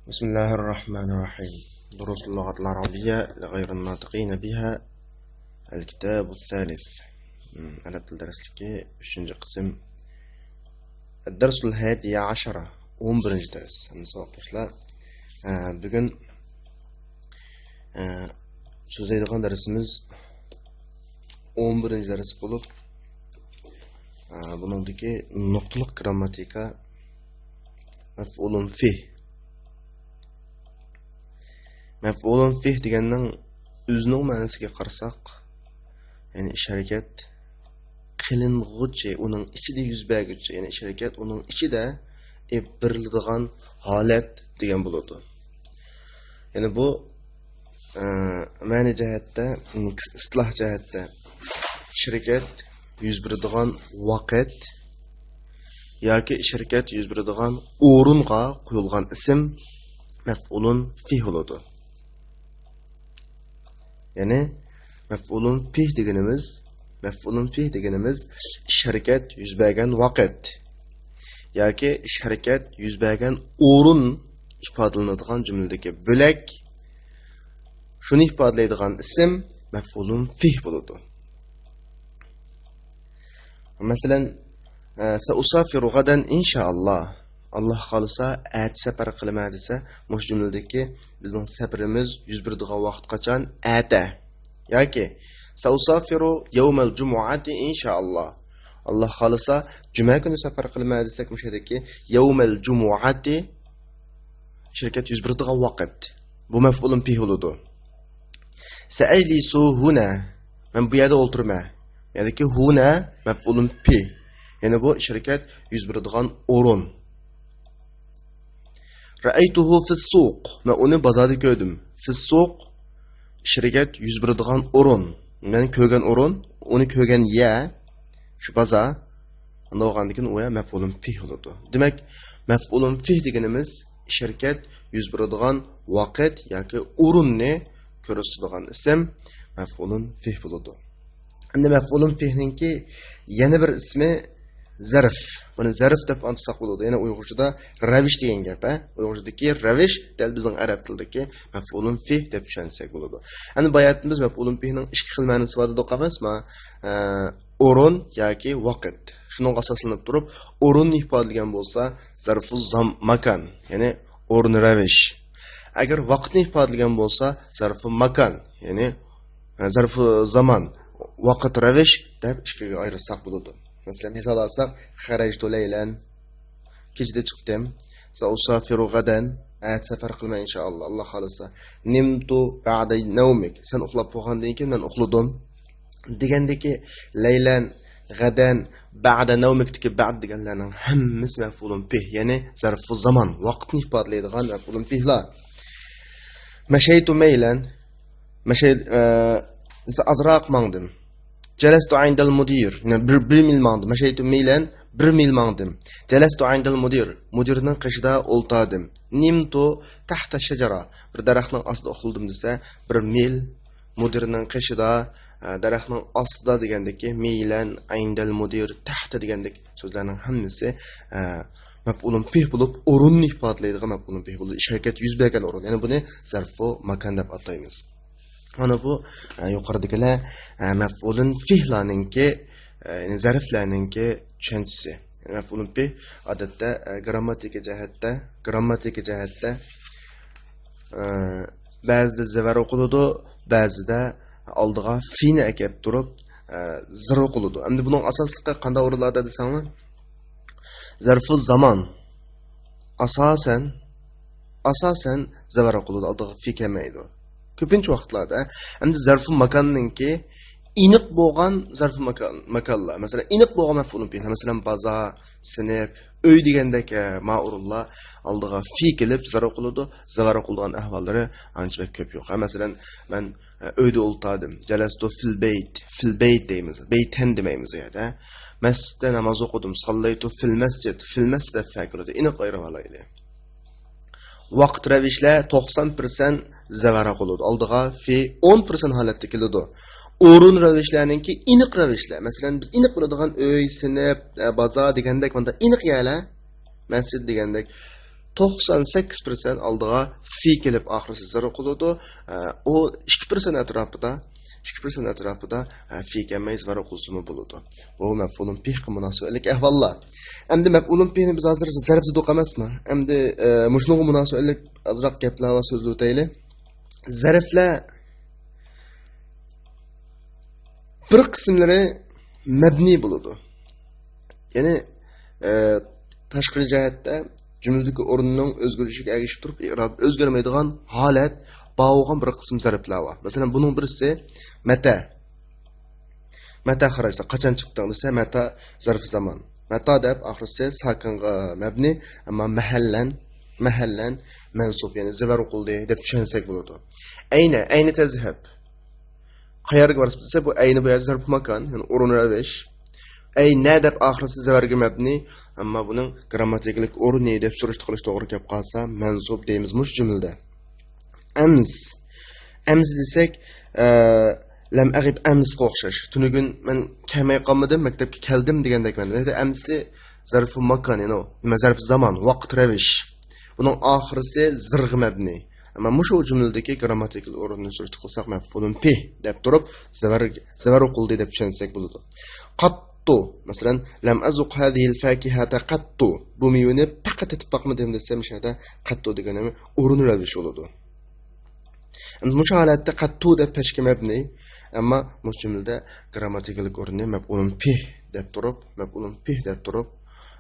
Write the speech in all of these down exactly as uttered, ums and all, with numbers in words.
بسم الله الرحمن الرحيم. دروس اللغة العربية لغير الناطقين بها. الكتاب الثالث. مم، ئەرەب تىل دەرسلىكى، ئۈچىنچى قىسىم. الدرس الحادي عشر، ئون بىرىنچى دەرس. ھەممىسى ئوقۇغۇچىلار. ئە، بۈگۈن، ئە، سۆزلەيدىغان دەرسىمىز ئون بىرىنچى دەرس بولۇپ، ئە، بۇنىڭدىكى نۇقتىلىق گرامماتىكا، مەفئۇلۇن فىھ. مەفئۇلۇن فىھ دېگەننىڭ ئۆزىنىڭ مەنىسىگە قارىساق، يەنى ئىش ھەرىكەت قىلىنغۇچى، ئۇنىڭ ئىچىدە يۈز بەرگۈچى، يەنى ئىش ھەرىكەت ئۇنىڭ ئىچىدە ئېلىپ بېرىلىدىغان ھالەت دېگەن بولىدۇ. يەنى بۇ، ئە، مەنە جەھەتتە، ئىستىلاھ جەھەتتە ئىش ھەرىكەت يۈز بېرىدىغان ۋاقىت ياكى ئىش ھەرىكەت يۈز بېرىدىغان ئورۇنغا قويۇلغان ئىسىم مەفئۇلۇن فىھ بولىدۇ. يەنى مەفئۇلۇن فىھ دېگىنىمىز، مەفئۇلۇن فىھ دېگىنىمىز ئىش ھەرىكەت يۈز بەرگەن ۋاقىت ياكى ئىش ھەرىكەت يۈز بەرگەن ئورۇن ئىپادىلىنىدىغان جۈملىدىكى بۆلەك، شۇنى ئىپادىلەيدىغان ئىسىم مەفئۇلۇن فىھ بولىدۇ. مەسىلەن، ئە، سەئۇسافىرۇ غەدەن ئىنشائاللا. ئاللا خالىسا، ئەتە سەپەر قىلىمەن دېسە، مۇشۇ جۈملىدىكى بىزنىڭ سەپىرىمىز يۈز بېرىدىغان ۋاقىت قاچان؟ ئەتە. ياكى، سەئۇسافىرۇ يەۋمەل جۇمۇئەتى ئىنشائاللا. ئاللا خالىسا، جۈمە كۈنى سەپەر قىلىمەن دېسەك، مۇشۇ يەردىكى يەۋمەل جۇمۇئەتى ئىش ھەرىكەت يۈز بېرىدىغان ۋاقىت. بۇ مەفئۇلۇن فىھ بولىدۇ. سەئەجلىسۇ ھۇنە. مەن بۇ يەردە ئولتۇرىمەن. يەنىكى ھۇنە مەفئۇلۇن فىھ. يەنى بۇ ئىش ھەرىكەت يۈز بېرىدىغان ئورۇن. رەئەيتۇھۇ فىسسۇق. مەن ئۇنى بازاردا كۆردۈم. فىسسۇق ئىش ھەرىكەت يۈز بېرىدىغان ئورۇن. مەن كۆرگەن ئورۇن، ئۇنى كۆرگەن يەر، شۇ بازار. ئۇنداق بولغاندىكىن ئۇ يەر مەفئۇلۇن فىھ بولىدۇ. دېمەك، مەفئۇلۇن فىھ دېگىنىمىز ئىش ھەرىكەت يۈز بېرىدىغان ۋاقىت ياكى ئورۇننى كۆرسىتىدىغان ئىسىم مەفئۇلۇن فىھ بولىدۇ. ئەمدى مەفئۇلۇن فىھنىڭكى يەنە بىر ئىسمى زەرف. بۇنى زەرف دەپ ئاتىساق بولىدۇ. يەنە ئۇيغۇرچىدا رەۋىش دېگەن گەپ، ھە؟ ئۇيغۇرچىدىكى رەۋىش دەل بىزنىڭ ئەرەب تىلىدىكى مەفئۇلۇن فىھ دەپ چۈشەنسەك بولىدۇ. ئەمدى باياتىن بىز مەفئۇلۇن فىھنىڭ ئىككى خىل مەنىسى بار دېدۇق ئەمەسمۇ؟ ئە، ئورۇن ياكى ۋاقىت. شۇنىڭغا ئاساسلىنىپ تۇرۇپ، ئورۇننى ئىپادىلىگەن بولسا، زەرفۇ زام-، ماكان، يەنى ئورۇن، رەۋىش. ئەگەر ۋاقىتنى ئىپادىلىگەن بولسا، زەرفۇ ماكان، يەنى، ئە، زەرفۇ زامان، ۋاقىت، رەۋىش دەپ ئىككىگە ئايرىساق بولىدۇ. مەسىلەن، مىسال ئالساق، خەرەجتۇ لەيلەن، كېچىدە چىقتىم. سەئۇسافىرۇ غەدەن، ئەتە سەپەر قىلىمەن ئىنشائاللا، ئاللا خالىسا. نىمتۇ بەئدە نەۋمىك، سەن ئۇخلاپ بولغاندىن كېيىن مەن ئۇخلىدىم. دېگەندىكى لەيلەن، غەدەن، بەئدە نەۋمىكتىكى بەئد دېگەنلەرنىڭ ھەممىسى مەفئۇلۇن فىھ، يەنى زەرفۇ زامان، ۋاقىتنى ئىپادىلەيدىغان مەفئۇلۇن فىھلار. مەشەيتۇ مەيلەن، مەشەي-، ئە، ئازراق ماڭدىم. جەلەستۇ ئىندەل مۇدىر، يەنى بىر، بىر مىل ماڭدىم. مەشەيتۇ مەيلەن، بىر مىل ماڭدىم. جەلەستۇ ئىندەل مۇدىر، مۇدىرنىڭ قېشىدا ئولتۇردۇم. نىمتۇ تەھتە شەجەرە، بىر دەرەخنىڭ ئاستىدا ئۇخلىدىم دېسە، بىر مىل مۇدىرنىڭ قېشىدا، ئە، دەرەخنىڭ ئاستىدا دېگەندىكى، مەيلەن، ئىندەل مۇدىر، تەھتە دېگەندەك سۆزلەرنىڭ ھەممىسى، ئە، مەپئۇلۇن پىھ بولۇپ، ئورۇننى ئىپادىلەيدىغان مەپئۇلۇن پىھ بولىدۇ. ئىش ھەرىكەت يۈز بەرگەن ئورۇن. يەنى بۇنى زەرفۇ ماكان دەپ ئاتايمىز. مانا بۇ، ئە، يۇقىرىدىكىلەر، ئە، مەپئۇلۇن پىھلارنىڭكى، ئە، يەنى زەرفلەرنىڭكى چۈشەنچىسى. مەپئۇلۇن پىھ، ئادەتتە، ئە، گرامماتىكا جەھەتتە، گرامماتىكا جەھەتتە، ئە، بەزىدە زەۋەر ئوقۇلىدۇ، بەزىدە ئالدىغا فىنى ئەكەپ تۇرۇپ، ئە، زىر ئوقۇلىدۇ. ئەمدى بۇنىڭ ئاساسلىقى قانداق ئورۇنلاردا دېسەڭلار؟ زەرفۇ زامان. ئاساسەن، ئاساسەن زەۋەر ئوقۇلىدۇ، ئالدىغا فى كەلمەيدۇ. كۆپىنچە ۋاقىتلاردا. ئەمدى زەرفۇ ماكاننىڭكى ئېنىق بولغان زەرفۇ ماكان، ماكانلار. مەسىلەن، ئېنىق بولغان مەپئۇلۇن پىھ. مەسىلەن، بازار، سىنىپ، ئۆي دېگەندەك، ئە، ما ئورۇنلار ئالدىغا فى كېلىپ زەر ئوقۇلىدۇ، زەۋەر ئوقۇلىدىغان ئەھۋاللىرى ئانچە بەك كۆپ يوق. ھە، مەسىلەن، مەن ئۆيدە ئولتۇردۇم. جەلەستۇ فىل بەيت. فىل بەيت دەيمىز. بەيتەن دېمەيمىز ئۇ يەردە. مەسچىتتە ناماز ئوقۇدۇم. ساللەيتۇ فىل مەسچىت. فىل مەسچىت دەپ فە كىرىدۇ. ئېنىق ئايرىۋالايلى. ۋاقىت رەۋىشلەر توقسان پىرسەنت زەۋەر قىلىدۇ. ئالدىغا فى ئون پىرسەنت ھالەتتە كېلىدۇ. ئورۇن رەۋىشلەرنىڭكى ئېنىق رەۋىشلەر. مەسىلەن، بىز ئېنىق بىلىدىغان ئۆي، سىنىپ، ئە، بازار دېگەندەك، ماندا ئېنىق يەرلەر. مەسچىت دېگەندەك. توقسان سەككىز پىرسەنت ئالدىغا فى كېلىپ ئاخىرسى زەرب قىلىدۇ. ئە، ئۇ ئىككى پىرسەنت ئەتراپىدا، ئىككى پىرسەنت ئەتراپىدا، ئە، فى كەلمەي زەرب قىلسىمۇ بولىدۇ. بۇ مەپئۇلۇن پىھقا مۇناسىۋەتلىك ئەھۋاللار. ئەمدى مەپئۇلۇن پىھنى بىز ھازىر زەرب دېدۇق ئەمەسمۇ؟ ئەمدى، ئە، مۇشۇنىڭغا مۇناسىۋەتلىك ئازراق گەپلەر بار، سۆزلىۋېتەيلى. زەربلەر بىر قىسىملىرى مەبنىي بولىدۇ. يەنى، ئە، تاشقىرى جەھەتتە جۈملىدىكى ئورنىنىڭ ئۆزگىرىشىگە ئەگىشىپ تۇرۇپ ئېراب ئۆزگەرمەيدىغان ھالەت بار بولغان بىر قىسىم زەربلەر بار. مەسىلەن، بۇنىڭ بىرسى مەتە. مەتە خەرەجتە، قاچان چىقتىڭ دېسە، مەتە زەرف زامان. مەتە دەپ ئاخىرسى ساكىنغا مەبنى، ئەمما مەھەللەن، مەھەللەن مەنسۇب، يەنى زەۋەر قىلدى دەپ چۈشەنسەك بولىدۇ. ئەينە، ئەينە تەزھەب. قەيەرگە بارىسىز دېسە، بۇ ئەينە بۇ يەردە زەرف ماكان، يەنى ئورۇن رەۋىش. ئەينە دەپ ئاخىرسى زەۋەرگە مەبنى، ئەمما بۇنىڭ گرامماتىكىلىق ئورنى دەپ سۈرۈشتە قىلىش توغرا كەپ قالسا، مەنسۇب دەيمىز مۇشۇ جۈملىدە. ئەمس. ئەمس دېسەك، ئە، لەم ئەغىب ئەمسقا ئوخشاش. تۈنۈگۈن مەن كەلمەي قالمىدىم، مەكتەپكە كەلدىم دېگەندەك مەنىدە. ئەمسى زەرفۇ ماكان، يەنى نېمە، زەرف زامان، ۋاقىت رەۋىش. بۇنىڭ ئاخىرىسى زىرغا مەبنى. ئەمما مۇشۇ جۈملىدىكى گرامماتىكىلىق ئورنىنى سۈرۈشتە قىلساق، مەپئۇلۇن پىھ دەپ تۇرۇپ، زەۋەر، زەۋەر قىلدى دەپ چۈشەنسەك بولىدۇ. قاتتۇ، مەسىلەن، لەم ئەزۇق ھازىھىل فاكىھەتە قاتتۇ. بۇ مېۋىنى پەقەت تېتىپ باقمىدىم دېسە، مۇشۇ يەردە قاتتۇ دېگەن نېمە؟ ئورۇن رەۋىش بولىدۇ. ئەمدى مۇشۇ ھالەتتە قەتتۇ دەپ پەشكە مەبنى، ئەمما مۇشۇ جۈملىدە گرامماتىكىلىق ئورنى مەپئۇلۇن پىھ دەپ تۇرۇپ، مەپئۇلۇن پىھ دەپ تۇرۇپ،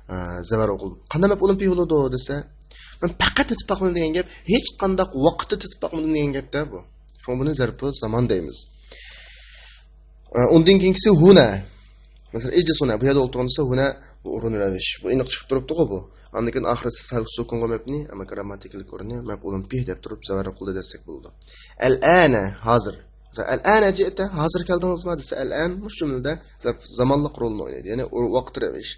ئە، زەۋەر ئوقۇلدى. قانداق مەپئۇلۇن پىھ بولىدۇ دېسە، مەن پەقەت تېتىپ باقمىدىم دېگەن گەپ، ھېچ قانداق ۋاقىتتا تېتىپ باقمىدىم دېگەن گەپتە بۇ. شۇڭا بۇنى زەرپۇ زامان دەيمىز. ئە، ئۇندىن كېيىنكىسى ھۇنە. مەسىلەن، ئىجلىس ھۇنە، بۇ يەردە ئولتۇرغان دېسە، ھۇنە، بۇ ئورۇن رەۋىش. بۇ ئېنىق چىقىپ تۇرۇپتىغۇ بۇ. ئاندىن كېيىن ئاخىرسى سەل سۇكۇنغا مەبنى، ئەمما گرامماتىكىلىق ئورنى مەپئۇلۇن پىھ دەپ تۇرۇپ، زەۋەر قىلدى دەسەك بولىدۇ. ئەلئەنە، ھازىر. مەسىلەن، ئەلئەنە جىئتە، ھازىر كەلدىڭىزما دېسە، ئەلئەن مۇشۇ جۈملىدە زەپ-، زامانلىق رولنى ئوينايدۇ. يەنى ئۇ ۋاقىت رەۋىش.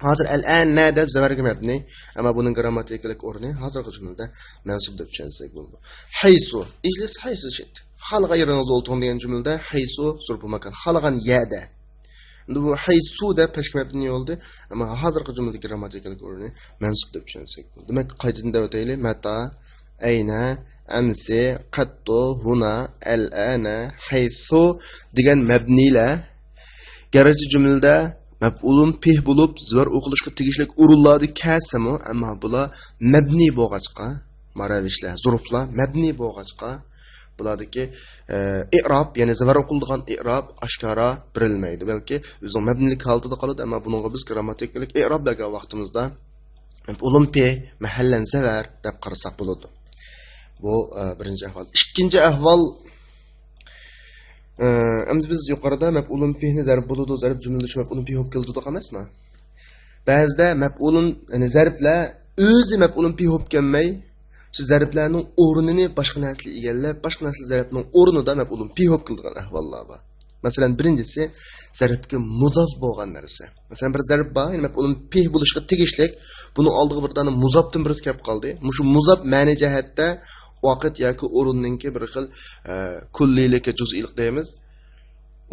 ھازىر ئەلئەنە دەپ زەۋەرگە مەبنى، ئەمما بۇنىڭ گرامماتىكىلىق ئورنى ھازىرقى جۈملىدە مەنسۇب دەپ چۈشەنسەك بولىدۇ. ھەيسۇ، ئىجلىس ھەيسۇ شىئت. خالىغان يېرىڭىزدە ئولتۇرۇڭ دېگەن جۈملىدە ھەيسۇ زۇرپۇ ماكان، خالىغان يەردە. ئەمدى بۇ ھەيسۇ دەپ پەشكە مەبنى بولدى. ئەمما ھازىرقى جۈملىدىكى گرامماتىكىلىق ئورنى مەنسۇب دەپ چۈشەنسەك بولىدۇ. دېمەك، قايتىدىن دەۋېتەيلى. مەتا، ئەينە، ئەمسى، قەتتۇ، ھۇنا، ئەلئەنە، ھەيسۇ دېگەن مەبنىلەر گەرچە جۈملىدە مەپئۇلۇن پىھ بولۇپ، زەۋەر ئوقۇلۇشقا تېگىشلىك ئورۇنلاردا كەلسىمۇ، ئەمما بۇلار مەبنىي بولغاچقا، ماراۋىشلار، زۇرۇپلار مەبنىي بولغاچقا، بۇلاردىكى، ئە، ئېئراب، يەنى زەۋەر ئوقۇلىدىغان ئېئراب ئاشكارا بېرىلمەيدۇ، بەلكى ئۆزىنىڭ مەبنىيلىك ھالىتىدە قالىدۇ، ئەمما بۇنىڭغا بىز گرامماتىكىلىق ئېئراب بەرگەن ۋاقتىمىزدا مەپئۇلۇن پىھ، مەھەللەن زەۋەر دەپ قارىساق بولىدۇ. بۇ، ئە، بىرىنچى ئەھۋال. ئىككىنچى ئەھۋال، ئە، ئەمدى بىز يۇقىرىدا مەپئۇلۇن پىھنى زەرب بولىدۇ، زەرب جۈملىدە شۇ مەپئۇلۇن پىھ بولۇپ كېلىدۇ دېدۇق ئەمەسمۇ؟ بەزىدە مەپئۇلۇن، يەنى زەربلەر ئۆزى مەپئۇلۇن پىھ بولۇپ كەلمەي، شۇ زەربلەرنىڭ ئورنىنى باشقا نەرسىلەر ئىگىلەپ، باشقا نەرسىلەر زەربنىڭ ئورنىدا مەپئۇلۇن پىھ بولۇپ كېلىدىغان ئەھۋاللار بار. مەسىلەن، بىرىنچىسى، زەربكە مۇزاپ بولغان نەرسە. مەسىلەن، بىر زەرب بار، يەنى مەپئۇلۇن پىھ بولۇشقا تېگىشلىك، بۇنىڭ ئالدىغا بىر دانە مۇزاپتىن بىرسى كەپ قالدى. مۇشۇ مۇزاپ مەنە جەھەتتە ۋاقىت ياكى ئورۇننىڭكى بىر خىل، ئە، كۇللىيلىكى، جۇزئىيلىق دەيمىز.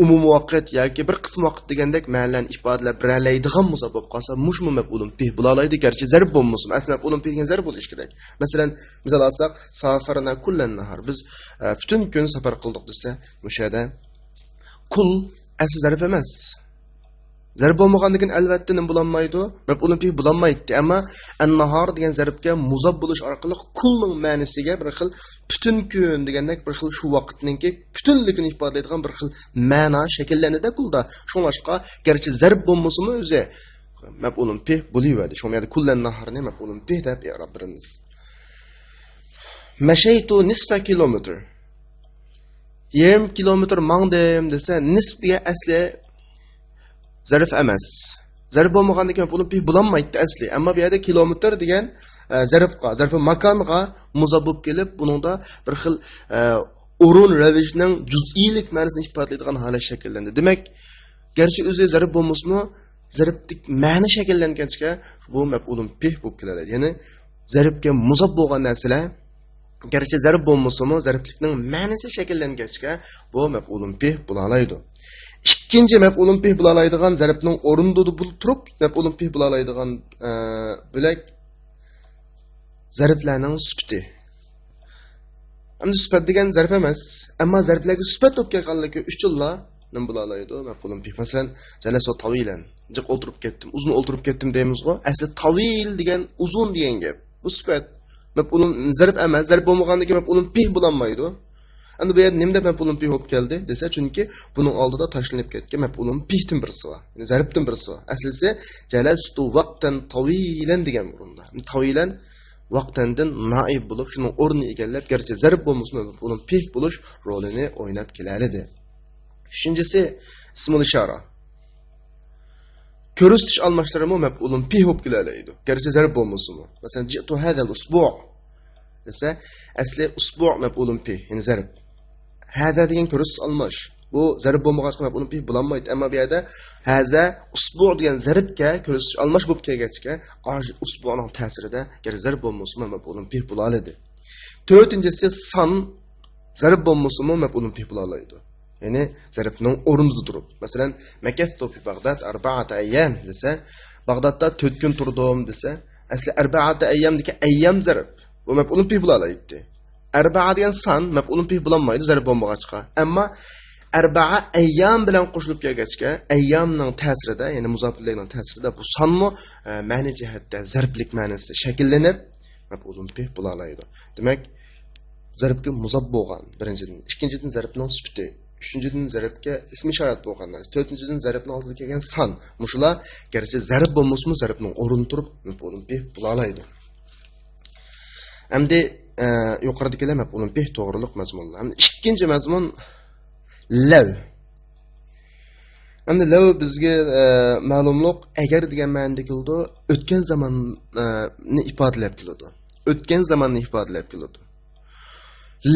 ئومۇمىي ۋاقىت ياكى بىر قىسىم ۋاقىت دېگەندەك مەنىلەرنى ئىپادىلەپ بېرەلەيدىغان مۇزاپ بولۇپ قالسا، مۇشۇمۇ مەپئۇلۇن پىھ بولالايدۇ، گەرچە زەرب بولمىسىمۇ. ئەسلى مەپئۇلۇن پىھ دېگەن زەرب بولۇشى كېرەك. مەسىلەن، مىسال ئالساق، سافەرنا كۇللەن ناھار. بىز، ئە، پۈتۈن كۈن سەپەر قىلدۇق دېسە، مۇشۇ يەردە كۇل ئەسلى زەرب ئەمەس. زەرب بولمىغاندىكىن، ئەلۋەتتە، نېمە بولالمايدۇ؟ مەپئۇلۇن پىھ بولالمايتتى. ئەمما ئەن-ناھار دېگەن زەربكە مۇزاپ بولۇش ئارقىلىق كۇلنىڭ مەنىسىگە بىر خىل پۈتۈن كۈن دېگەندەك بىر خىل شۇ ۋاقىتنىڭكى پۈتۈنلۈكىنى ئىپادىلەيدىغان بىر خىل مەنا شەكىللەندى-دە كۇلدا. شۇڭلاشقا، گەرچە زەرب بولمىسىمۇ ئۆزى مەپئۇلۇن پىھ بولۇۋەردى. شۇڭا يەردە كۇللەن ناھارنى مەپئۇلۇن پىھ دەپ ئېراب بېرىمىز. مەشەيتۇ نىسفە كىلومېتىر. يېرىم كىلومېتىر ماڭدىم دېسە، نىسف دېگەن ئەسلى زەرف ئەمەس. زەرف بولمىغاندىكىن مەپئۇلۇن پىھ بولالمايتتى ئەسلى. ئەمما بۇ يەردە كىلومېتىر دېگەن، ئە، زەرفقا، زەرفى ماكانغا مۇزاپ بولۇپ كېلىپ، بۇنىڭدا بىر خىل، ئە، ئورۇن رەۋىشنىڭ جۇزئىيلىك مەنىسىنى ئىپادىلەيدىغان ھالەت شەكىللەندى. دېمەك، گەرچە ئۆزى زەرف بولمىسىمۇ، زەرپلىك مەنە شەكىللەنگەچكە، بۇ مەپئۇلۇن پىھ بولۇپ كېلەلەيدۇ. يەنى زەرپكە مۇزاپ بولغان نەرسىلەر گەرچە زەرپ بولمىسىمۇ، زەرپلىكنىڭ مەنىسى شەكىللەنگەچكە، بۇ مەپئۇلۇن پىھ بولالايدۇ. ئىككىنچى مەپئۇلۇن پىھ بولالايدىغان، زەرپنىڭ ئورنىدا بول-، تۇرۇپ مەپئۇلۇن پىھ بولالايدىغان، ئە، بۆلەك زەرپلەرنىڭ سۈپىتى. ئەمدى سۈپەت دېگەن زەرپ ئەمەس، ئەمما زەرپلەرگە سۈپەت بولۇپ كەلگەنلىكى ئۈچۈنلا نېمە بولالايدۇ؟ مەپئۇلۇن بىھ. مەسىلەن، جەلەسە تاۋىلەن، جىق ئولتۇرۇپ كەتتىم، ئۇزۇن ئولتۇرۇپ كەتتىم دەيمىزغۇ. ئەسلى تاۋىل دېگەن ئۇزۇن دېگەن گەپ. بۇ سۈپەت. مەپئۇلۇن زەرپ ئەمەس، زەرپ بولمىغاندىكىن مەپئۇلۇن بىھ بولالمايدۇ. ئەمدى بۇ يەردە نېمە دەپ مەپئۇلۇن بىھ بولۇپ كەلدى دېسە، چۈنكى بۇنىڭ ئالدىدا تاشلىنىپ كەتكەن مەپئۇلۇن بىھتىن بىرسى بار. يەنى زەرپتىن بىرسى بار. ئەسلىسى جەلەستۇ ۋاقتەن تاۋىلەن دېگەن ئورۇندا. تاۋىلەن ۋاقتەندىن نائىب بولۇپ، شۇنىڭ ئورنىنى ئىگىلەپ، گەرچە زەرپ بولمىسىمۇ، مەپئۇلۇن بىھ بولۇش رولىنى ئويناپ كېلەلىدى. ئۈچىنچىسى، ئىسمۇل ئىشارە. كۆرسىتىش ئالماشلىرىمۇ مەپئۇلۇن بىھ بولۇپ كېلەلەيدۇ. گەرچە زەرپ بولمىسىمۇ. مەسىلەن، جىئتۇ ھەزەل ئۇسبۇ دېسە، ئەسلى ئۇسبۇ مەپئۇلۇن بىھ، يەنى زەرپ. ھەزە دېگەن كۆرسىتىش ئالماش. بۇ زەرپ بولمىغاچقا مەپئۇلۇن بىھ بولالمايدۇ. ئەمما بۇ يەردە ھەزە ئۇسبۇ دېگەن زەرپكە كۆرسىتىش ئالماش بولۇپ كەلگەچكە، ئۇسبۇنىڭ تەسىرىدە، گەر زەرپ بولمىسىمۇ مەپئۇلۇن بىھ بولالىدى. تۆتىنچىسى، سان زەرپ بولمىسىمۇ مەپئۇلۇن بىھ بولالايدۇ. يەنى زەرپنىڭ ئورنىدا تۇرۇپ. مەسىلەن، مەكەستۇ فى بەغداد ئەربەئەتە ئەييام دېسە، باغدادتا تۆت كۈن تۇردۇم دېسە، ئەسلى ئەربەئەتە ئەييامدىكى ئەييام زەرپ. بۇ مەپئۇلۇن بىھ بولالايتتى. ئەربەئە دېگەن سان، مەپئۇلۇن بىھ بولالمايدۇ، زەرپ بولمىغاچقا. ئەمما ئەربەئە ئەييام بىلەن قوشۇلۇپ كەلگەچكە، ئەييامنىڭ تەسىرىدە، يەنى مۇزاپىلەينىڭ تەسىرىدە بۇ سانمۇ، ئە، مەنە جەھەتتە زەرپلىك مەنىسى شەكىللىنىپ، مەپئۇلۇن بىھ بولالايدۇ. دېمەك، زەرپكە مۇزاپ بولغان، بىرىنچىدىن. ئىككىنچىدىن، زەرپنىڭ سۈپىتى. ئۈچىنچىدىن، زەرپكە ئىسمى ئىشارەت بولغان نەرسە. تۆتىنچىدىن، زەرپنىڭ ئالدىدا كەلگەن سان. مۇشۇلار گەرچە زەرپ بولمىسىمۇ، زەرپنىڭ ئورنىدا تۇرۇپ، مەپئۇلۇن بىھ بولالايدۇ. ئەمدى، ئە، يۇقىرىدىكىلەر مەپئۇلۇن بىھ توغرۇلۇق مەزمۇنلار. ئەمدى ئىككىنچى مەزمۇن، لەۋ. ئەمدى لەۋ بىزگە، ئە، مەلۇملۇق، ئەگەر دېگەن مەنىدە كېلىدۇ، ئۆتكەن زاماننى ئىپادىلەپ كېلىدۇ. ئۆتكەن زاماننى ئىپادىلەپ كېلىدۇ.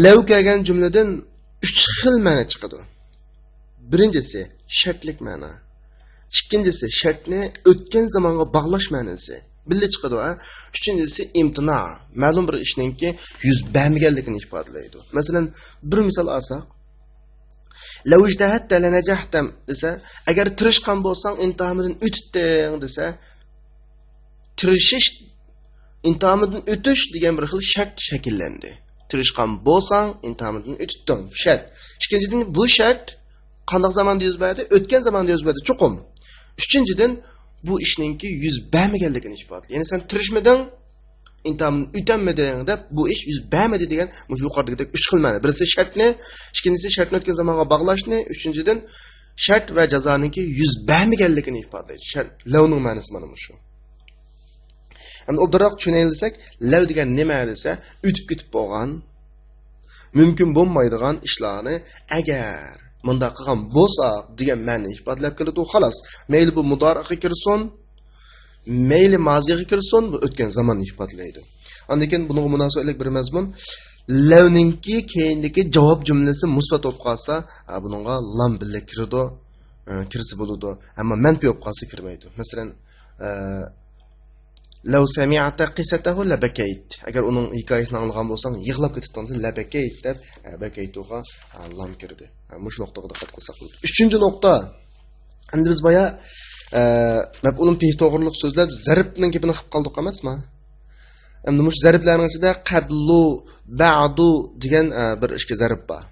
لەۋ كەلگەن جۈملىدىن ئۈچ خىل مەنە چىقىدۇ. بىرىنچىسى، شەرتلىك مەنە. ئىككىنچىسى، شەرتنى ئۆتكەن زامانغا باغلاش مەنىسى. بىللە چىقىدۇ، ھە؟ ئۈچىنچىسى، ئىمتىنا. مەلۇم بىر ئىشنىڭكى يۈز بەرمىگەنلىكىنى ئىپادىلەيدۇ. مەسىلەن، بىر مىسال ئالساق، لەۋ ئىجتەھەدتە لەنەجەھتەم دېسە، ئەگەر تىرىشقان بولساڭ، ئىمتىھانىمدىن ئۆتۈتتۈڭ دېسە، تىرىشىش، ئىمتىھانىمدىن ئۆتۈش دېگەن بىر خىل شەرت شەكىللەندى. تىرىشقان بولساڭ، ئىمتىھانىمدىن ئۆتۈتتۈڭ. شەرت. ئىككىنچىدىن، بۇ شەرت قانداق زاماندا يۈز بەردى؟ ئۆتكەن زاماندا يۈز بەردى، چوقۇم. ئۈچىنچىدىن، بۇ ئىشنىڭكى يۈز بەرمىگەنلىكىنى ئىپادىلەيدۇ. يەنى سەن تىرىشمىدىڭ، ئىمتىھاندىن ئۆتەلمىدىڭ دەپ، بۇ ئىش يۈز بەرمىدى دېگەن مۇشۇ يۇقىرىدىكىدەك ئۈچ خىل مەنە. بىرسى شەرتنى، ئىككىنچىسى شەرتنى ئۆتكەن زامانغا باغلاشنى، ئۈچىنچىدىن، شەرت ۋە جازانىڭكى يۈز بەرمىگەنلىكىنى ئىپادىلەيدۇ. شەرت، لەۋنىڭ مەنىسى مانا مۇشۇ. ئەمدى ئوبدانراق چۈشىنەيلى دېسەك، لەۋ دېگەن نېمە دېسە، ئۆتۈپ كېتىپ بولغان، مۇمكىن بولمايدىغان ئىشلارنى ئەگەر مۇنداق قىلغان بولساق دېگەن مەنىنى ئىپادىلەپ كېلىدۇ، خالاس. مەيلى بۇ مۇدارىئغا كىرسۇن، مەيلى مازىغا كىرسۇن، بۇ ئۆتكەن زاماننى ئىپادىلەيدۇ. ئاندىن كېيىن بۇنىڭغا مۇناسىۋەتلىك بىر مەزمۇن، لەۋنىڭكى كەينىدىكى جاۋاب جۈملىسى مۇسبەت بولۇپ قالسا، ھە، بۇنىڭغا لام بىللە كىرىدۇ، ئە، كىرسە بولىدۇ. ئەمما مەنپىي بولۇپ قالسا كىرمەيدۇ. مەسىلەن، ئە، لەۋ سەمىئتە قىسسەتەھۇ لەبەكەيت. ئەگەر ئۇنىڭ ھېكايىسىنى ئاڭلىغان بولساڭ، يىغلاپ كېتىدىغان بولساڭ، لەبەكەيت دەپ، ئە، بەكەيتۇغا، ئە، لام كىردى. ئە، مۇشۇ نۇقتىغا دىققەت قىلساق بولىدۇ. ئۈچىنچى نۇقتا، ئەمدى بىز بايا، ئە، مەپئۇلۇن بىھ توغرۇلۇق سۆزلەپ، زەرپنىڭ گېپىنى قىلىپ قالدۇق ئەمەسمۇ؟ ئەمدى مۇشۇ زەرپلەرنىڭ ئىچىدە قەبلۇ، بەئدۇ دېگەن، ئە، بىر ئىككى زەرپ بار.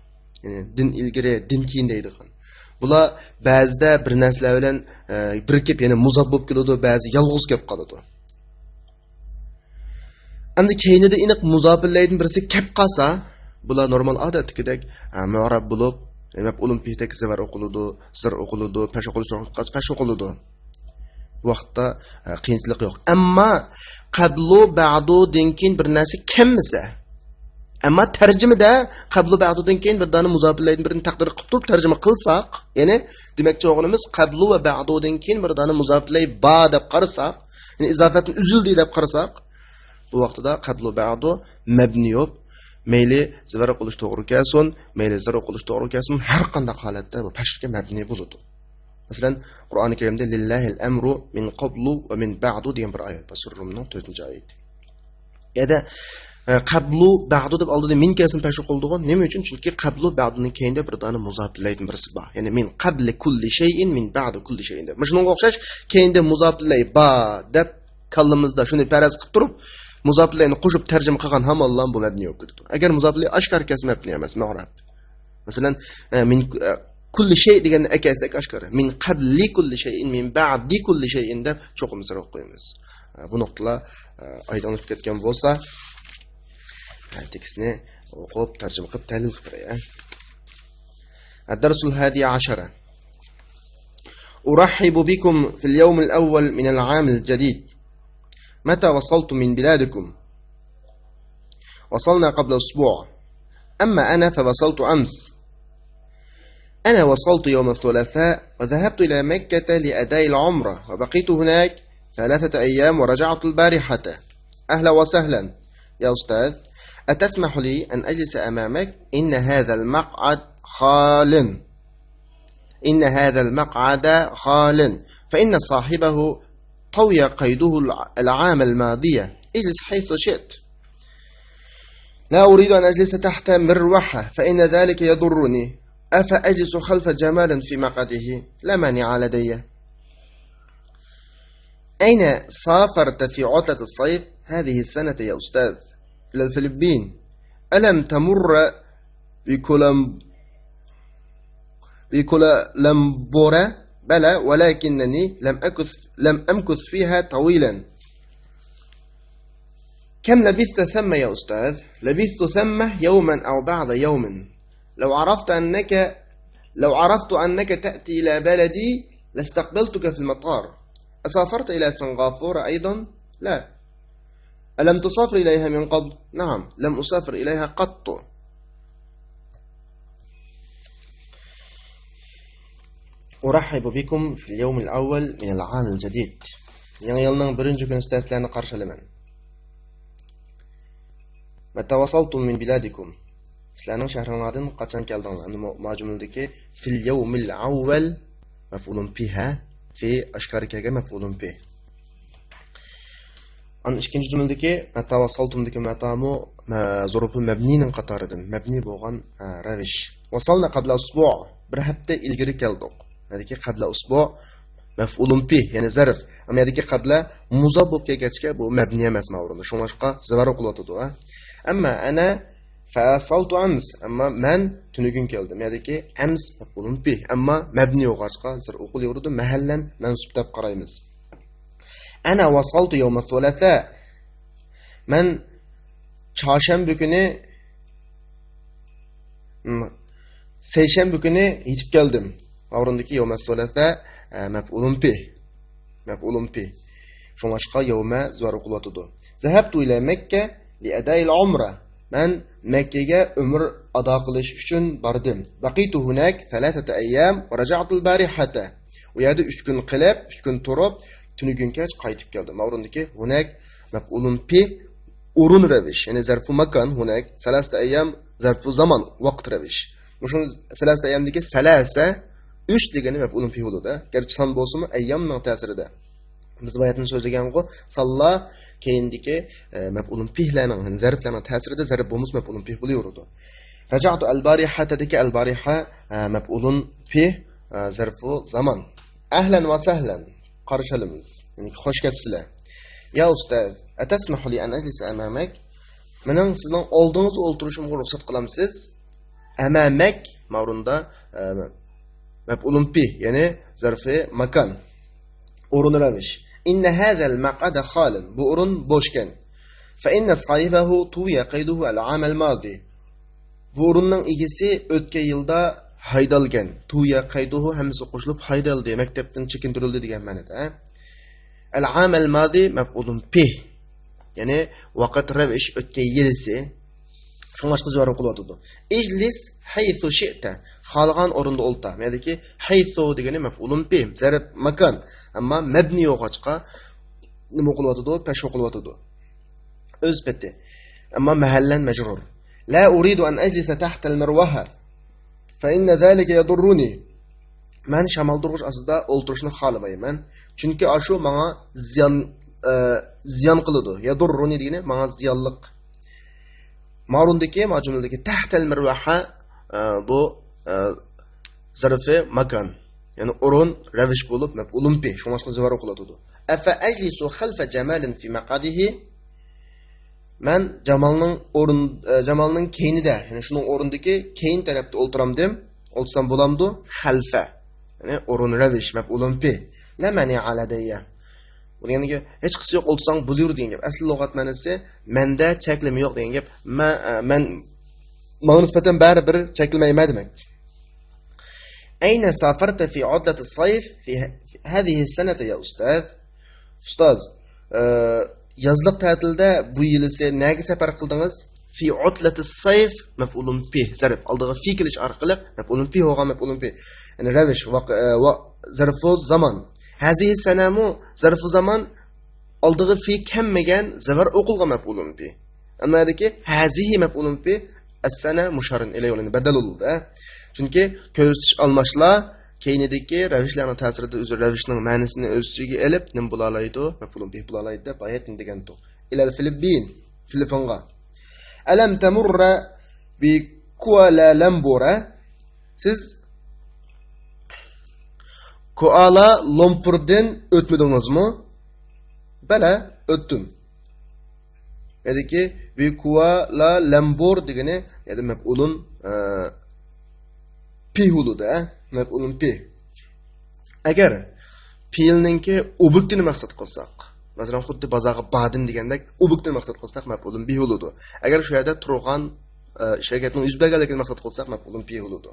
يەنى دىن ئىلگىرى، دىن كېيىن دەيدىغان. بۇلار بەزىدە بىر نەرسىلەر بىلەن، ئە، بىرىكىپ، يەنى مۇزاپ بولۇپ كېلىدۇ، بەزى يالغۇز كېلىپ قالىدۇ. ئەمدى كەينىدە ئېنىق مۇزاپىلەيدىن بىرسى كەپ قالسا، بۇلار نورمال ئادەتتىكىدەك، ئە، مۇئرەب بولۇپ، مەپئۇلۇن بىھتەك زىۋەر ئوقۇلىدۇ، زىر ئوقۇلىدۇ، پەش ئوقۇلۇش، پەش ئوقۇلىدۇ. بۇ ۋاقىتتا، ئە، قىيىنچىلىق يوق. ئەمما قەبلۇ بەئدۇدىن كېيىن بىر نەرسە كەلمىسە، ئەمما تەرجىمىدە قەبلۇ بەئدۇدىن كېيىن بىر دانە مۇزاپىلەيدىن بىرنى تەقدىر قىلىپ تۇرۇپ تەرجىمە قىلساق، يەنى دېمەكچى بولغىنىمىز قەبلۇ ۋە بەئدۇدىن كېيىن بىر دانە مۇزاپىلەي بار دەپ قارىساق، يەنى ئىزاپەتتىن ئۈزۈلدى دەپ قارىساق، بۇ ۋاقتىدا قەبلۇ بەئدۇ مەبنى بولۇپ، مەيلى زىۋەر ئوقۇلۇش توغرا كەلسۇن، مەيلى زىر ئوقۇلۇش توغرا كەلسۇن، ھەر قانداق ھالەتتە بۇ پەشكە مەبنى بولىدۇ. مەسىلەن، قۇرئانى كەرىمدە لىللاھىل ئەمرۇ مىن قابلۇ ۋە مىن بەئدۇ دېگەن بىر ئايەت بار، سۈرە رۇمنىڭ تۆتىنچى ئايىتى. يەنە، ئە، قەبلۇ، بەئدۇ دەپ ئالدىدا مىن كەلسۇن پەش ئوقۇلىدىغۇ. نېمە ئۈچۈن؟ چۈنكى قەبلۇ، بەئدۇنىڭ كەينىدە بىر دانە مۇزاپىلەيدىن بىرسى بار. يەنى مىن قەبلى كۇللى شەيئىن، مىن بەئدى كۇللى شەيئىن دەپ. مۇشۇنىڭغا ئوخشاش كەينىدە مۇزاپىلەي بار دەپ كاللىمىزدا شۇنى پەرەز قىلىپ تۇرۇپ، مۇزاپىلەينى قوشۇپ تەرجىمە قىلغان ھامانلا بۇ مەبنى بولۇپ كېتىدۇ. ئەگەر مۇزاپىلەي ئاشكارا كەلسە مەبنى ئەمەس، مۇئرەب. مەسىلەن، ئە، مىن، ئە، كۇللى شەي دېگەننى ئەكەلسەك ئاشكارا. مىن قەبلى كۇللى شەيئىن، مىن بەئدى كۇللى شەيئىن دەپ چوقۇم سىر قويىمىز. ئە، بۇ نۇقتىلار، ئە، ئايدىڭلىشىپ كەتكەن بولسا، ئە، تېكىستنى ئوقۇپ، تەرجىمە قىلىپ، تەھلىل قىلىپ بېرەي، ئە. الدرس الحادي عشر. أرحب بكم في اليوم الأول من العام الجديد. متى وصلتم من بلادكم؟ وصلنا قبل أسبوع. أما أنا فوصلت أمس. أنا وصلت يوم الثلاثاء وذهبت إلى مكة لأداء العمرة، وبقيت هناك ثلاثة أيام ورجعت البارحة. أهلا وسهلا. يا أستاذ، أتسمح لي أن أجلس أمامك؟ إن هذا المقعد خال. إن هذا المقعد خال، فإن صاحبه طوي قيده الع-، العام الماضي. اجلس حيث شئت. لا أريد أن أجلس تحت مروحة، فإن ذلك يضرني. أفأجلس خلف جمال في مقعده؟ لا مانع لدي. أين سافرت في عطلة الصيف هذه السنة يا أستاذ؟ إلى الفلبين. ألم تمر بكولم-، بكولالمبورا؟ بلى، ولكنني لم أكث-، لم أمكث فيها طويلا. كم لبثت ثم يا أستاذ؟ لبثت ثم يوما أو بعض يوم. لو عرفت أنك، لو عرفت أنك تأتي إلى بلدي لاستقبلتك في المطار. أسافرت إلى سنغافورة أيضا؟ لا. ألم تسافر إليها من قبل؟ نعم، لم أسافر إليها قط. أرحب بكم في اليوم الأول من العام الجديد. يېڭى يىلنىڭ بىرىنچى كۈنى سىلەرنى قارشى ئالىمەن. متى وصلتم من بلادكم؟ سىلەرنىڭ شەھىرىڭلاردىن قاچان كەلدىڭلار؟ ئەمدى مۇ-، ما جۈملىدىكى في اليوم الأول مەپئۇلۇن پى، ھە؟ في ئاشكارا كەلگەن مەپئۇلۇن پى. ئان ئىككىنچى جۈملىدىكى مەتە ۋە سالتۇمدىكى مەتامۇ مە-، زۇرۇپۇ مەبنىنىڭ قاتارىدىن، مەبنى بولغان، ئە، رەۋىش. ۋەسەلنا قەبلە ئۇسبۇ، بىر ھەپتە ئىلگىرى كەلدۇق. يەنىكى قەبلە ئۇسبۇ مەفئۇلۇن پى، يەنى زەرف. ئەمما يەنىكى قەبلە مۇزاپ بولۇپ كەلگەچكە بۇ مەبنى ئەمەس ماۋۇرۇندا. شۇڭلاشقا زىۋار ئوقۇلۇۋاتىدۇ، ھە. ئەمما ئەنە فەسالتۇ ئەمس، ئەمما مەن تۈنۈگۈن كەلدىم. يەنىكى ئەمس مەفئۇلۇن پى، ئەمما مەبنى بولغاچقا زىر ئوقۇلۇۋېرىدۇ، مەھەللەن مەنسۇپ دەپ قارايمىز. ئەنە ۋەسەلتۇ يەۋمە سۇلەسە. مەن چارشەنبە كۈنى، م، سەيشەنبە كۈنى يېتىپ كەلدىم. ئورۇندىكى يەۋمە سۇلەسە، ئە، مەپئۇلۇن پى. مەپئۇلۇن پى. شۇڭلاشقا يەۋمە زىۋار ئوقۇلۇۋاتىدۇ. زەھەبتۇ ئىلە مەككە لىئەدائىل ئۇمرە. مەن مەككىگە ئۆمرە ئادا قىلىش ئۈچۈن باردىم. بەقىتۇ ھۇنەك سەلاسەتە ئەييام ۋە راجەئتۇل بارىھەتە. ئۇ يەردە ئۈچ كۈن قېلىپ، ئۈچ كۈن تۇرۇپ، تۈنۈگۈن كەچ قايتىپ كەلدىم. ماۋۇرۇندىكى ھۇنەك مەپئۇلۇن پى ئورۇن رەۋىش، يەنى زەرفۇ ماكان، ھۇنەك سەلاسەتە ئەييام زەرفۇ زامان، ۋاقىت رەۋىش. مۇشۇ سەلاسەتە ئەييامدىكى سەلاسە، ئۈچ دېگىنى مەپئۇلۇن پى بولىدۇ. گەرچە سان بولسىمۇ، ئەييامنىڭ تەسىرىدە. بىز باياتىن سۆزلىگەنغۇ، سانلار كەينىدىكى، ئە، مەپئۇلۇن پىھلەرنىڭ، يەنى زەرپلەرنىڭ تەسىرىدە زەرپ بولمىسا مەپئۇلۇن پىھ بولۇۋېرىدۇ. راجەئتۇ ئەل بارىھەتەدىكى ئەل بارىھە، ئە، مەپئۇلۇن پىھ، ئە، زەرفۇ زامان. ئەھلەن ۋە سەھلەن. قارشى ئالىمىز. يەنى خوش كەپسىلەر. يا ئۇستاز، ئەتەسمەھۇ لى ئەن ئەجلىسە ئەمامەك؟ مېنىڭ سىزنىڭ ئالدىڭىزدا ئولتۇرۇشۇمغا رۇخسەت قىلامسىز؟ ئەمامەك ماۋۇرۇندا، ئە، مەپئۇلۇن پىھ، يەنى زەرفى ماكان. ئورۇن رەۋىش. ئىننە ھەزەل مەقئەدە خالىن. بۇ ئورۇن بوشكەن. فەئىننە ساھىبەھۇ تۇۋىيە قەيدۇھۇ ئەل ئامەل مادى. بۇ ئورۇننىڭ ئىگىسى ئۆتكەن يىلدا ھايدالگەن. تۇۋىيە قەيدۇھۇ ھەممىسى قوشۇلۇپ ھايدالدى، مەكتەپتىن چېكىندۈرۈلدى دېگەن مەنىدە. ئەل ئامەل مادى مەپئۇلۇن پىھ. يەنى ۋاقىت رەۋىش ئۆتكەن يىلىسى. شۇڭلاشقا زىۋار ئوقۇلۇۋاتىدۇ. ئىجلىس ھەيسۇ شىئتە. خالىغان ئورۇندا ئولتۇر. بۇ يەردىكى ھەيسۇ دېگىنى مەپئۇلۇن پىھ، زەرپ ماكان. ئەمما مەبنى بولغاچقا نېمە ئوقۇلۇۋاتىدۇ؟ پەش ئوقۇلۇۋاتىدۇ. ئۆز پېتى. ئەمما مەھەللەن مەجرۇر. لا ئۇرىدۇ ئەن ئەجلىسە تەھتەل مىرۋاھە. فەئىننە زالىكە يەدۇررۇنى. مەن شامالدۇرغۇچ ئاستىدا ئولتۇرۇشنى خالىمايمەن. چۈنكى ئاشۇ ماڭا زىيان، ئە، زىيان قىلىدۇ. يەدۇررۇنى دېگىنى ماڭا زىيانلىق. ماۋۇرۇندىكى، ما جۈملىدىكى تەھتەل مىرۋاھە، ئە، بۇ، ئە، زەرفى ماكان. يەنى ئورۇن، رەۋىش بولۇپ، مەپئۇلۇن پىھ. شۇڭلاشقا زىۋار ئوقۇلۇۋاتىدۇ. ئەفە ئەجلىسۇ خەلفە جامالىن فى مەقئەدىھى. مەن جامالنىڭ ئورۇن، ئە، جامالنىڭ كەينىدە، يەنى شۇنىڭ ئورنىدىكى كەينى تەرەپتە ئولتۇرامدىم، ئولتۇرسام بولامدۇ؟ خەلفە. يەنى ئورۇن رەۋىش، مەپئۇلۇن پى. لا مانع لدي. بۇ دېگەندىكى، ھېچ قىسى يوق، ئولتۇرساڭ بولۇر دېگەن گەپ. ئەسلى لۇغەت مەنىسى، مەندە چەكلىمە يوق دېگەن گەپ. مە-، ئە، مەن، ماڭا نىسبەتەن بەرىبىر چەكلىمەيمەن دېمەكچى. أين سافرت في عطلة الصيف في ه-، في هذه السنة يا أستاذ؟ ئۇستاز، ئە، يازلىق تەتىلدە بۇ يىلىسى نەگە سەپەر قىلدىڭىز؟ في عطلة الصيف، مەپئۇلۇن پى، زەرپ. ئالدىغا في كېلىش ئارقىلىق مەپئۇلۇن پى بولغان مەپئۇلۇن پى. يەنى رەۋىش، ۋاق-، ئە، ۋا-، زەرفۇ زامان. هذه السنة مۇ زەرفۇ زامان، ئالدىغا في كەلمىگەن، زەۋەر ئوقۇلغان مەپئۇلۇن پى. ئەمما يەردىكى هذه مەپئۇلۇن پى، السنة مۇشاررۇن ئىلەيھى، يەنى بەدەل بولىدۇ. چۈنكى كۆزىتىش ئالماشلار كەينىدىكى رەۋىشلەرنىڭ تەسىرىدە ئۆزى رەۋىشنىڭ مەنىسىنى ئۆز ئىچىگە ئېلىپ، نېمە بولالايدۇ؟ مەپئۇلۇن بى بولالايدۇ دەپ ئايەتنى دېگەنتۇ. إلى الفلبين، فىلىپپىنغا. ألم تمر بكوالالمبور؟ سىز كوئالا لومپۇردىن ئۆتمىدىڭىزمۇ؟ بەلە، ئۆتتۈم. يەنىكى، بىكۇۋالالەمبۇر دېگىنى، يەنى مەپئۇلۇن، ئە، پى بولىدۇ، ئە، مەپئۇلۇن پى. ئەگەر پېئىلنىڭكى ئوبيېكتىنى مەقسەت قىلساق، مەسىلەن، خۇددى بازارغا باردىم دېگەندەك، ئوبيېكتىنى مەقسەت قىلساق، مەپئۇلۇن بى بولىدۇ. ئەگەر شۇ يەردە تۇرغان، ئە، ئىش ھەرىكەتنىڭ يۈز بەرگەنلىكىنى مەقسەت قىلساق، مەپئۇلۇن پى بولىدۇ.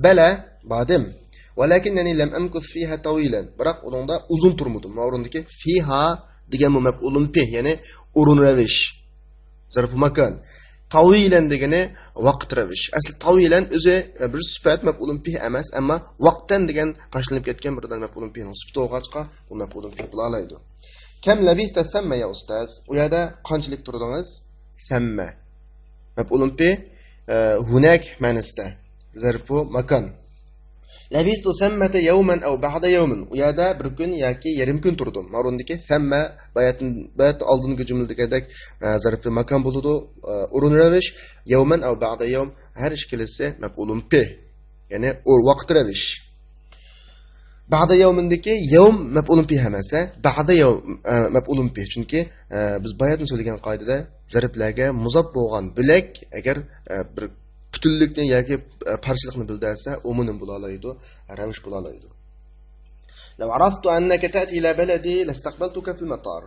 بەلە، باردىم. ولكنني لم أمكث فيها طويلا. بىراق ئۇنىڭدا ئۇزۇن تۇرمىدىم. مانا ئورۇندىكى فىھا دېگەنمۇ مەپئۇلۇن پى، يەنى ئورۇن رەۋىش. زەرفۇ ماكان. تاۋىلەن دېگىنى ۋاقىت رەۋىش. ئەسلى تاۋىلەن ئۆزى بىر سۈپەت مەپئۇلۇن پى ئەمەس، ئەمما ۋاقتەن دېگەن تاشلىنىپ كەتكەن بىردىن مەپئۇلۇن پىنىڭ سۈپىتى بولغاچقا، بۇ مەپئۇلۇن پى بولالايدۇ. كەم لەبىستە سەممە يا ئۇستاز؟ ئۇ يەردە قانچىلىك تۇردىڭىز؟ سەممە. مەپئۇلۇن پى، ئە، ھۇنەك مەنىسىدە. زەرفۇ ماكان. لەبىستۇ سەممەتە يەۋمەن ئەۋ بەئدە يەۋمىن. ئۇ يەردە بىر كۈن ياكى يېرىم كۈن تۇردۇم. مانا ئورۇندىكى سەممە باياتىن، بايات ئالدىنقى جۈملىدىكىدەك، ئە، زەرفى ماكان بولىدۇ، ئە، ئورۇن رەۋىش. يەۋمەن ئەۋ بەئدە يەۋم. ھەر ئىككىلىسى مەپئۇلۇن پى. يەنى ئۇ ۋاقىت رەۋىش. بەئدە يەۋمىندىكى يەۋم مەپئۇلۇن پى ئەمەس، ھە؟ بەئدە يەۋم، ئە، مەپئۇلۇن پى. چۈنكى، ئە، بىز باياتىن سۆزلىگەن قائىدىدە زەرپلەرگە مۇزاپ بولغان بۆلەك، ئەگەر، ئە، بىر پۈتۈنلۈكنى ياكى، ئە، پارچىلىقنى بىلدۈرسە، ئومۇمەن بولالايدۇ، رەۋىش بولالايدۇ. لو عرفت أنك تأتي إلى بلدي لاستقبلتك في المطار.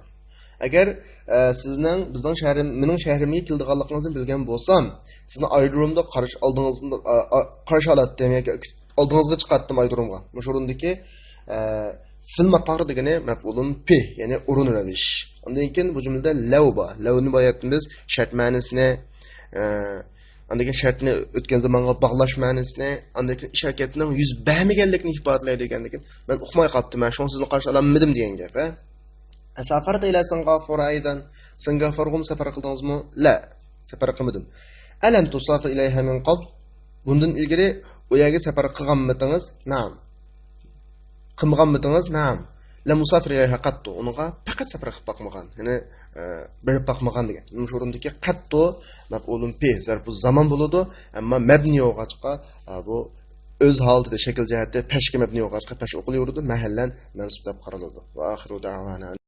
ئەگەر، ئە، سىزنىڭ بىزنىڭ شەھىرىم-، مېنىڭ شەھىرىمگە كېلىدىغانلىقىڭىزنى بىلگەن بولسام، سىزنى ئايرودرومدا قارشى ئالدىڭىزدا، ئا، ئا، قارشى ئالاتتىم ياكى ئالدىڭىزغا چىقاتتىم ئايرودرومغا. مۇشۇ ئورۇندىكى، ئە، فىل ماتار دېگىنى مەپئۇلۇن پى، يەنى ئورۇن رەۋىش. ئاندىن كېيىن بۇ جۈملىدە لەۋ بار. لەۋنى باياتتىن بىز شەرت مەنىسىنى، ئە، ئاندىن كېيىن شەرتنى ئۆتكەن زامانغا باغلاش مەنىسىنى، ئاندىن كېيىن ئىش ھەرىكەتنىڭ يۈز بەرمىگەنلىكىنى ئىپادىلەيدۇ دېگەندىن كېيىن، مەن ئۇقماي قاپتىمەن، شۇڭا سىزنى قارشى ئالالمىدىم دېگەن گەپ، ھە؟ أسافرت إلى سنغافورة أيضا؟ سىنگافورغىمۇ سەپەر قىلدىڭىزمۇ؟ لا، سەپەر قىلمىدىم. ألم تسافر إليها من قبل؟ بۇندىن ئىلگىرى ئۇ يەرگە سەپەر قىلغانمىدىڭىز؟ نەئەم. قىلمىغانمىدىڭىز؟ نەئەم. لم أسافر إليها قط. ئۇنىڭغا پەقەت سەپەر قىلىپ باقمىغان. يەنى، ئە، بېرىپ باقمىغان دېگەن. مۇشۇ ئورۇندىكى قەتتۇ مەپئۇلۇن پى، زەرپۇ زامان بولىدۇ. ئەمما مەبنى بولغاچقا، ئە، بۇ ئۆز ھالىتىدە شەكىل جەھەتتە پەشكە مەبنى بولغاچقا پەش ئوقۇلۇۋېرىدۇ. مەھەللەن مەنسۇپ دەپ قارىلىدۇ. وآخر دعوانا